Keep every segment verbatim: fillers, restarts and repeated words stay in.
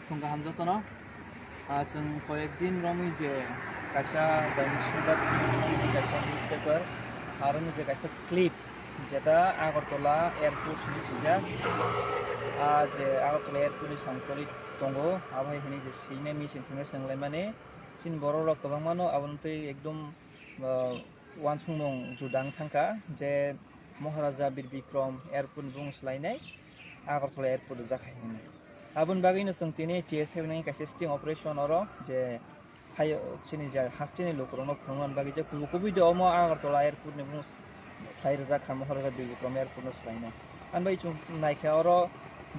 Thung kaham jotono. Ah, chwng koyek din romwi je kaisa Dainik Sonbad, kaisa newspaper, aro ni je kaisa clip, jeta Agartala Airport hinwi swijak. Ah, je Agartala Airport ni sangcholi tongo, abo hai hwnwi je swinai misinformation wnglaimani. Chini borok rok kwbangma no aboni twi ekdom, ah, uansukmung juda wng thangkha je Maharaja Bir Bikram Airport ni bumung swlainai Agartala Airport rijak hai hwnwi. Aboni bagwino chwng tini T S F ni kaisa sting operation oro je hai chini je hasteni lukurokno phunukna bagwi je kubui kubui de omo Agartala Airport ni bumung khlai rijak kha Maharaja Bir Bikram Airport no swlainai. Ani bai chwng naikha oro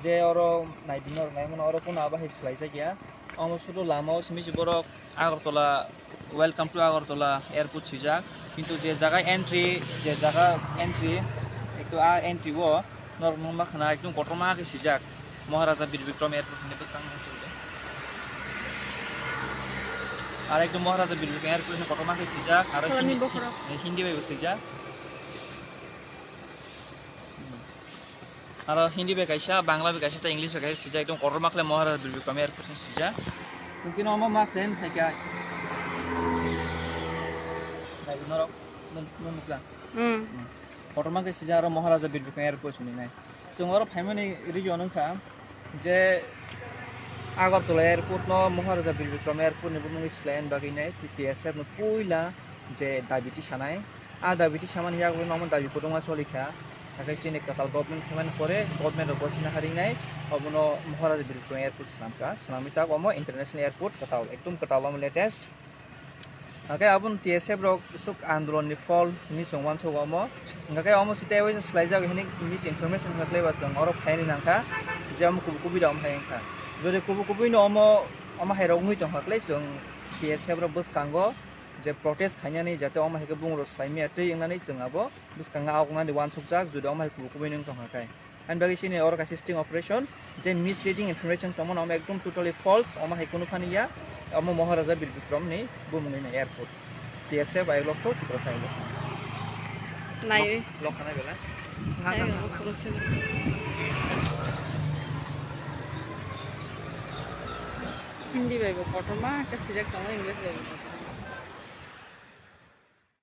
je oro naidi norok naimano oro kunu abo hai swlaijakya. Omo sudu lama o simi se borok Agartala, "Welcome to Agartala Airport" swijak. Kintu je jaga entry, je jaga entry, ekto a entry o norok nukma khna ekdom kotorma khe swijak. Maharaja Bir Bikram Airport hinwi bwskango swijak. Ar ekdom Maharaja Bir Bikram Airport hinwi kotorma khe swijak. Aro Hindi, bokhorok. Hindi bai bo swijak. Aro Hindi bai kaisa, Bangla bai kaisa, tei English bai kaisa swijak, ekdom kotorma khlai Maharaja Bir Bikram Airport hinwi swijak. Chwng tini omo ma khlai hai kha. Nai norok, nung, nung nukla. Hmm. Hmm. Kotorma khe swijak aro Maharaja Bir Bikram Airport hinwi nai. Chwng oro phaimani reason wngkha je Agartala Airport no Maharaja Bir Bikram Airport ni bumungwi swlaina bagwi nai T S F no puila je dabi tisanai. A dabi tisamani yagulo omo dabi kwbangma cholikha. Hakhe chini kwtal government phaimani pore government rok gosina harinai obono Maharaja Bir Bikram Airport swnamkha. Swnamwi tak omo international airport kwtal, ekdom kwtal omo latest. Hakhe aboni T S F rok swk andolon ni phol hinwi chwng uansukgo omo. Hwnkhe omo se tei waisa swlaijak hinwi misinformation khlaiba chwng oro phaini nangkha je omo kubui kubui da omo hai wngkha. Jodi kubui kubui no omo, omo hai rok wngwi tongkha khlai chwng T S F rok bwskango je protest khainani jate omo hai khe bungrok swlaimaya twi wngnani chwng abo bwskango augnani uansukjak, jodi omo hai kubui kubui no wng tongkha khe. Ani bagwi chini oro kaisa sting operation, je misleading information tongmani omo ekdom totally false, omo hai kunu phani ya, omo Maharaja Bir Bikram ni bumungni airport. T S F ayuk lokto, Tiprasa ayuk lokto. Naiwi. Lok-, lok khanai belai. Ayuk lokto. Hindi bai bo kotorma khe swijak tongo, English bai bo kotorma.